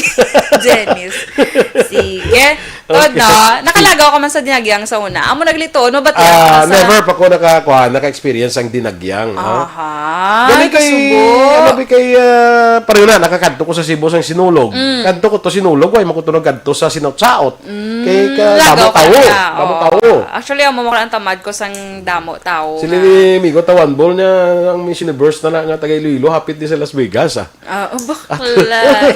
Janice. Sige. Tod, okay. No? Nakalagaw ka man sa dinagyang sa una. Amo naglituon, mabati Ah, ako sa never pa ko nakakuha, naka-experience ang dinagyang, ha? Aha, Dali kay, isubo. Ano ba kay, ah, pareho na, nakakadto ko sa Cebu sang Sinulog. Mm. Kadto ko to Sinulog, way mo ko to nagkadto sa Sinautsaot. Mm, Kay ka, lagaw damo ka tao. Na. Damo Oo. Tao. Actually, amo mo ang tamad ko sang damo tao Sila nga. Ni Migo Tawanbol niya, ang Miss Universe na, na nga taga Iloilo, hapit din sa Las Vegas, ah. Ah, oh, bakla.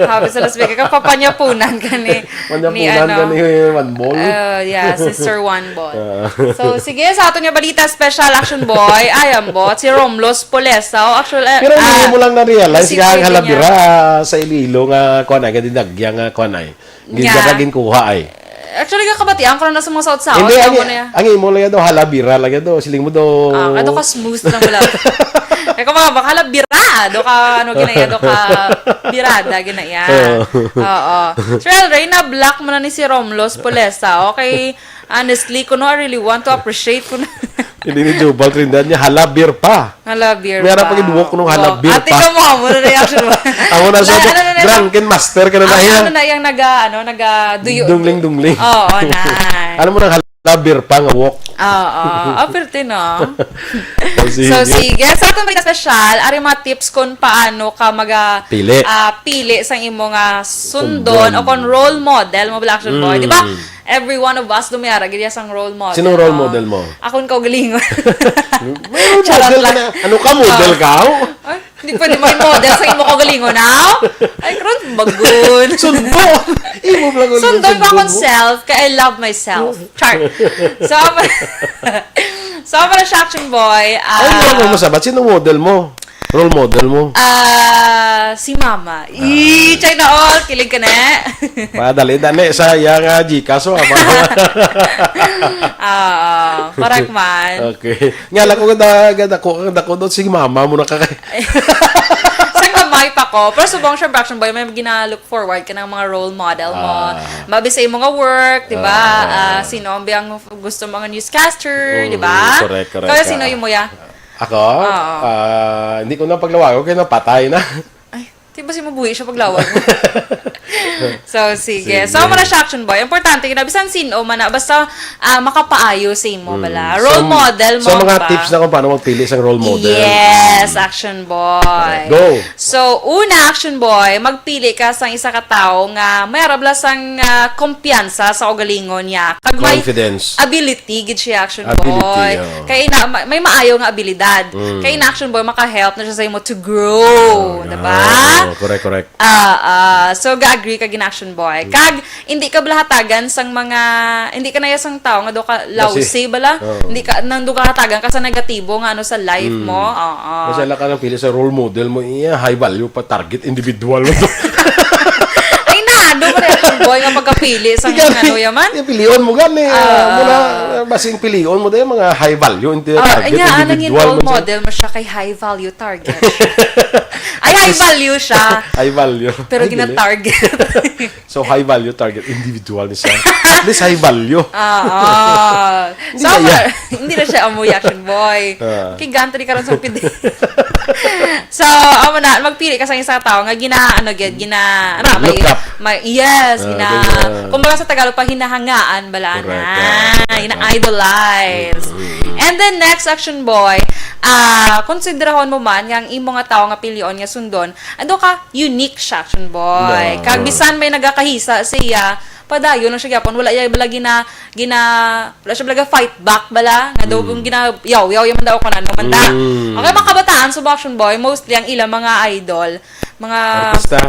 Happy sa Las Vegas. Kapapanyapunan ka ni, Panyapunan ni ano. Ka ni Juan Bol. Uh, yeah, si Sir Juan Bol. Ah. So, sige, sa aton nga balita, special action boy, ay, ambot, si Romlos Poleso. Actually, Pero ah, hindi mo lang na-realize si nga ang Kuya halabira niya. Sa Iloilo nga, kuwan ay, gadinagya nga, kuwan ay. Nga. Ginjaga ginkuha ay. Actually, kakabatian ko na sa mga saot-saot, Hindi, ang, amo na yan. Ang imo lang yan daw, halabira lang yan daw. Siling mo daw. Ah, ato ka smooth lang wala. Kaya kung mga baka halabira, do ka, ano, ginaya, do ka, birada, ginaya. Oo. Oo. Sir El Rey, na-block mo na ni si Romlos Polesa. Okay, honestly, kuno, I really want to appreciate ko na. Hindi ni Jubal Trinidad niya, halabir pa. Halabir May harap pa. Pag-inwok nung Wow. halabir Ate pa. ka mo, amo na reaction mo. Amo na sa Na-, ano na, na, drunken master ka na na na, yan. ano na, yung naga, ano, naga, duyo. Dungling-dungling. Oo, na. Alam mo nang halabir pa nga walk. Oo. Ah, perte, no? Oh, sige. So, sige. Sa atong mga special, ari mga tips kung paano ka maga, Pili. ah, pili sa imo nga sundon Sundon. o kung role model mo, Black Action Boy. Di ba? Mm. Every one of us, dumiara, gid sang role model, Sinong role no? model mo? Akon kaugalingon. May role Charot model lang. na. Ano ka, model Oh. ka? Ay, hindi pwede maging model sa imo kaugalingon, ha? Ay, karon, bagun. Sundo! Imo lang ang Sundon ko sundo akong mo. self, kaya I love myself. Char. So, amo, so, amo na siya, Action Boy. Ay, Ah, ano mo sabat? Sino model mo? Role model mo? Ah, si Mama. Ah. Ih, China all, kilig ka na. Madali, dali. Sa iya nga Gcash, oh, aba. Ah, correct man. Okay. Nga lang ko ganda, ganda ko, ganda ko doon. Sige, mama mo na ka kay Sa gamay pa ko. Pero subong siya, Action Boy, may gina-look forward ka ng mga role model mo. Ah. Mabi sa imo nga work, di ba? Ah, ah. Ah, sino ang biyang gusto mo nga newscaster, Mm, di ba? correct, correct. Kaya sino Ah. yung muya? Ako? Oo. Ah, hindi ko na paglawago kaya napatay na. Ay, di ba si mabuhi siya paglawag mo? So, sige. Sige. So, amo na siya, Action Boy. Importante, gina, bisan sino man na, basta, ah, makapaayo sa imo, Mm. bala. Role So, model mo so, mga ba? tips na kung paano magpili sa role model. Yes, Mm. Action Boy. Alright, go. So, una, Action Boy, magpili ka sang isa ka tawo nga may arabla sang, ah, kumpiyansa sa ugalingon niya. Kag may Confidence. ability, gid siya, Action Ability, Boy. oo. Kay na, may, may maayo nga abilidad. Mm. Kay na, Action Boy, maka-help na siya sa imo to grow, Ah, diba? ah, correct, correct. Ah, ah. So, ga-agree ka gina, Action Boy. Mm. Kag, hindi ka bala hatagan sang mga, hindi ka na ya sang tao nga do ka Kasi, lousy bala. oo. Hindi ka, nang do ka hatagan ka sa negatibo nga ano sa life Mm. mo. Oo. Kasi wala ka nang pili sa role model mo, iya, high value pa, target, individual mo to. Ay, na, ano mo na, Action Boy, nga pagkapili sa Ikaw, mga ano yaman? yung pilion mo gani, ah, Ah. muna, ah, basing pilion mo dahil mga high value, hindi Ah, target, anya, anong individual role mo siya. model mo siya kay high value target? Ay, high value siya. High value. Pero Ay, dili. gina-target. So, high value target, individual ni siya. At least high value. Ah, ah. Hindi So, na yan. hindi na siya amoy, Action Boy. Ah. Kay ganto di karon sa pidi. So, amo na, magpili ka sa isa ka tawo nga gina, ano, gid, gina, ano, may, Look up. may, yes, Ah, gina, ganyan. kumbaga sa Tagalog pa, hinahangaan, bala Correct, na. ah, Hina-idolize. Mm, mm, mm. And then, next, Action Boy, ah, konsiderahon mo man nga ang imo nga tawo nga pilion nga sundon, ando ka, unique siya, Action Boy. No, Kag no. bisan may nagakahisa siya, padayon lang siya gyapon. Wala iya bala gina, gina, wala siya bala fight back bala. Nga daw Mm. kung gina, yaw, yaw, yaw man daw ako na, ano man da. Mm. Okay, mga kabataan, so, Action Boy, mostly ang ilang mga idol, mga Artista.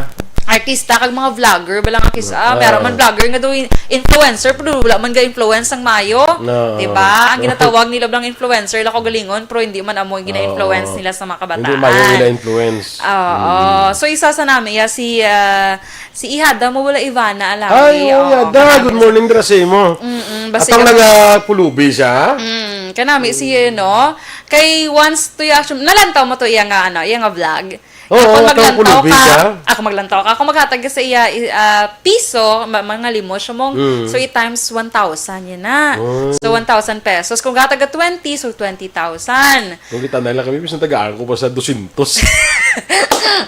artista, kag mga vlogger, bala nga kis-, ah, Ah. meron man vlogger nga daw in-, influencer, pero wala man ga-influence ang mayo. No. Diba? Ang ginatawag nila bala nga influencer, lako galingon, pero hindi man amo ang gina-influence Oo. nila sa mga kabataan. Hindi mayo nila influence. Oo. Mm. So, isa sa nami, ya, si, ah, si Ihada mo, wala Ivana Alawi. Ay, oo, Oo, Ihada. Good morning, dira sa imo. Mm-mm, basta Atang ikaw nagapulubi siya? Mm, kanami si, no? Kay once to ya, nalantaw mo to iya nga, ano, iya nga vlog. Oo, Ako atang maglantaw pulubi ka. siya. Ako maglantaw ka. Ako maghatag ka sa iya, i-, ah, piso, ma-, mga limos siya mong, Mm. so i-times one thousand yan na. Oh. So, one thousand pesos. Kung gatag ka twenty, so twenty thousand. Kung kita na lang kami, bisan tagaan ko pa sa dosyentos.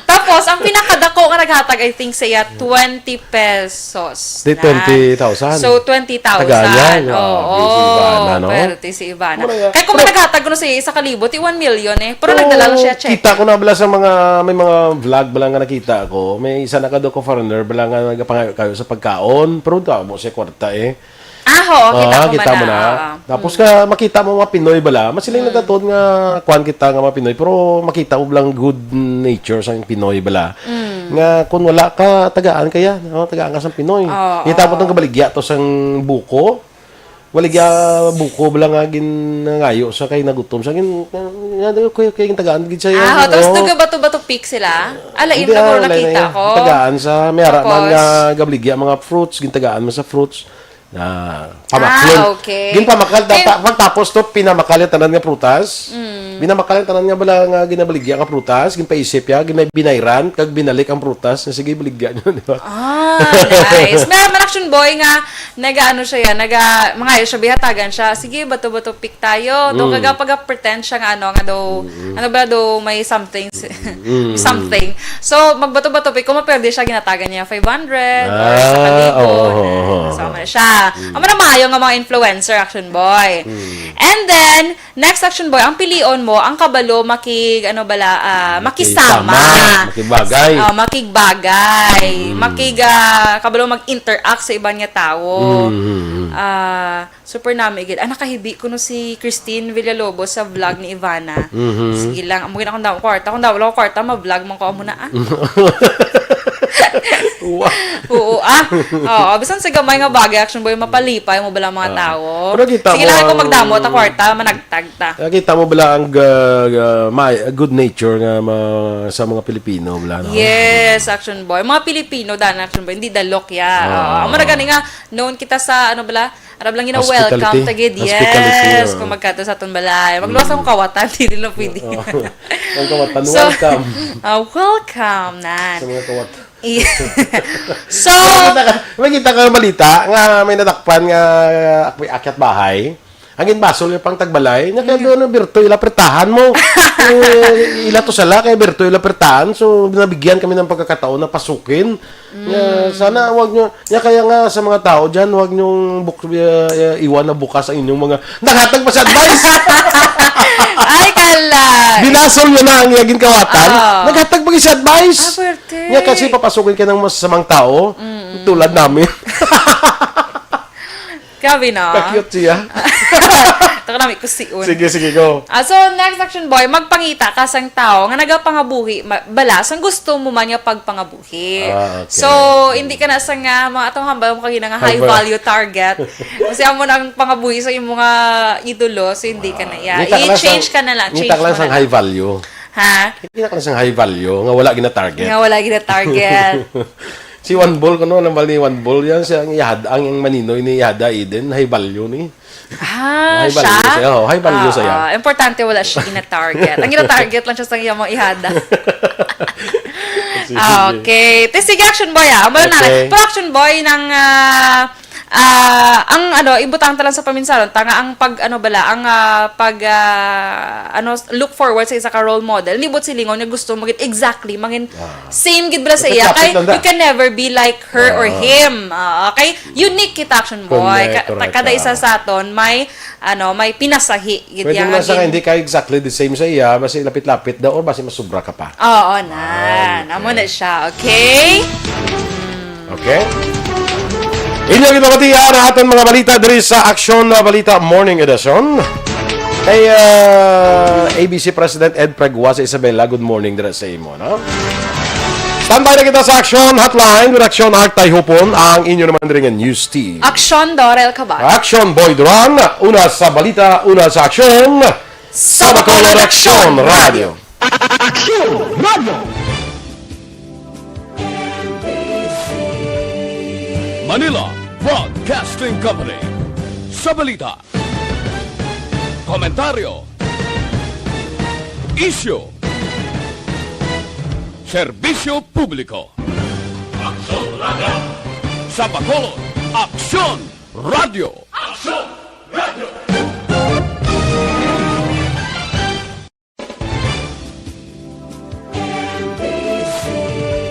Tapos, ang pinakadako nga naghatag, I think, sa iya, twenty pesos Di na. twenty thousand. So, twenty thousand. Tagaan niya? Grabe, Oo. si Ivana, no? Pwerte si Ivana. Muna nga. Kaya kung Pero naghatag ko na sa iya, isa ka libo, ti one million eh. Pero Oo, nagdala lang siya check. kita ko na bala sa mga, may mga vlog bala nga nakita ko. May isa na ka do ko foreigner bala nga nagapangayo-kayo sa pagkaon. Pero wala mo siya kwarta eh. Ah, oo, kita Ah, ko kita man mo na. na. Oo. Tapos Mm. ka, makita mo mga Pinoy bala, mas sila Mm. nagkatuon nga kuwan kita nga mga Pinoy, pero makita mo lang good nature sa Pinoy bala. Mm. Nga kung wala ka, tagaan kaya, no? Tagaan ka sa Pinoy. Oo, Kita mo oo. tong kabaligya to sang buko. Baligya buko bala nga ginangayo sa kay nagutom sa gin, nga, nga, kay, kay tagaan gid sa Ah, tapos Oo. taga Bato-Bato Peak sila? Ala, Hindi, imo na ah, wala nakita na. ko. Tagaan sa, may ara man Tapos? nga gabaligya mga fruits, gintagaan mo sa fruits. Na, pamaklon. Ah, okay. Ginpamakal, Kay tata-, pagtapos to, pinamakal yung tanan nga prutas. Mm. Binamakal ang tanan nga bala nga ginabaligya nga prutas, ginpaisip ya, ginay-, binayran, kag binalik ang prutas. Nga sige, baligya nyo, di ba? Ah, nice. Meron man action boy nga nag-ano siya yan, naga, mangayo siya, bihatagan siya. Sige, bato-bato pick tayo. Do Mm. kaga pag-pretend siya nga ano, nga do, Mm. ano ba do, may something, Mm. something. So, magbato-bato pick, kung mapwede siya, ginatagan niya five hundred, or Ah, sa kalibo. Oo, oo, oo, So, oo. Ano siya? Mm. Amo na maayo nga mga influencer, action boy. Mm. And then, next action boy, ang pilion mo, ang kabalo makig, ano bala, ah, makisama. Makisama, makigbagay. Ah, makigbagay. Mm. Makig, ah, kabalo mag-interact sa iban nga tawo. Mm, mm, mm. Ah, super nami gid. Ah, nakahibi kuno si Christine Villalobos sa vlog ni Ivana. Mhm. Sige lang, amo gid akong damo kwarta. Kung damo lang ako kwarta, ma-vlog man ko amo na, ah. Wa. Oo, ah. Oo, bisan sa gamay nga bagay, action boy, mapalipay mo bala mga Ah. tawo. Pero kita Sige mo lang, kung ang magdamo ta kwarta, managtag ta. Nakita mo bala ang ga-, ga-, may, good nature nga ma-, sa mga Pilipino, bala, no? Yes, action boy. Mga Pilipino, dan action boy, hindi dalok ya. Ah. Oo. Amo na gani nga, noon kita sa, ano bala, arab lang gina-welcome Hospitality. ta gid. Hospitality, Yes, oo. kung magkadto sa aton balay. Magluwas Mm. akong kawatan, di nila pwede. Oo. Ang kawatan, So, welcome. ah, welcome, nan. Sa mga kawat. Iya. So, May kita ka, may kita ka balita nga may nadakpan nga ako'y akyat bahay. Ang ginbasol niya pang tagbalay, niya kaya Mm. doon ang birto ila pretahan mo. Eh, ila to sala, kaya birto ila pretahan. So, nabigyan kami ng pagkakataon na pasukin. Niya, Mm. sana wag nyo, niya kaya nga sa mga tao dyan, wag nyong buk-, uh, uh, iwan na bukas ang inyong mga, naghatag pa siya advice! Ay, kalay! Binasol niya na ang iyang ginkawatan. Ah. Naghatag pa siya advice! Ah, pwerte. Niya kasi papasukin ka ng masasamang tao, Mm. tulad namin. Grabe, no? Ka-cute siya. Ito ka namin kusiun. Sige, sige, go. Ah, so, next action boy, magpangita ka sang tao nga nagapangabuhi ma-, bala sang gusto mo man nga pagpangabuhi. Ah, okay. So, hindi ka na sa nga mga atong hambal mo kagina nga high Hambal. value target. Kasi amo na ang pangabuhi sa imo nga idolo, so hindi ka na. Ah, Yeah. ngita ka lang I-change sang, ka na lang. ngita Change ka lang mo sang na high lang. value. Ha? Ngita ka lang sang high value nga wala gina-target. Nga wala gina-target. Si One Ball, kuno, nambal ni One Ball, yan siya ang ihad-, ang, ang maninoy ni ihada Eden, high value ni. Ah, High value siya? siya. Oh, high value Ah, siya. ah, importante wala siya gina-target. Ang gina-target lang siya sa iyang mga ihada. Sige. Ah, okay. Te, sige, action boy, ah. Amo na. Okay. Pero action boy ng, ah, ah, ang, ano, ibutang ta lang sa paminsaron, ta nga ang pag, ano bala, ang, ah, pag, ah, ano, look forward sa isa ka role model. Hindi buot silingon nga gusto mo gid exactly, mangin Ah. same gid bala sa iya. Kapit-lapit Kay lang da. you can never be like her or Ah. him. Ah, okay? Unique kita, action boy. Correct, Ka-, correct, kada isa ah. sa aton may, ano, may pinasahi gid Pwede yan mo na sa nga gin- hindi ka exactly the same sa iya, basi lapit-lapit daw or basi masubra ka pa. Oo na. Ah, Amo okay. na siya, okay? Okay? Inyo ginabatian ang aton mga balita diri sa Aksyon na Balita Morning Edition. Kay, ah, A B C President Ed Pregua sa Isabela, good morning dira sa imo, no? Standby na kita sa Aksyon Hotline with Aksyon Art Tayhupon, ang inyo naman diri nga news team. Aksyon Dorel Cabal. Aksyon Boy Duran, una sa balita, una sa aksyon. Sa Bacolod Aksyon Radio. Aksyon Radio. Manila Broadcasting Company. Sa balita, komentaryo, isyu, serbisyo publiko. Aksyon Radio. Sa Bacolod, Aksyon Radio. Aksyon Radio.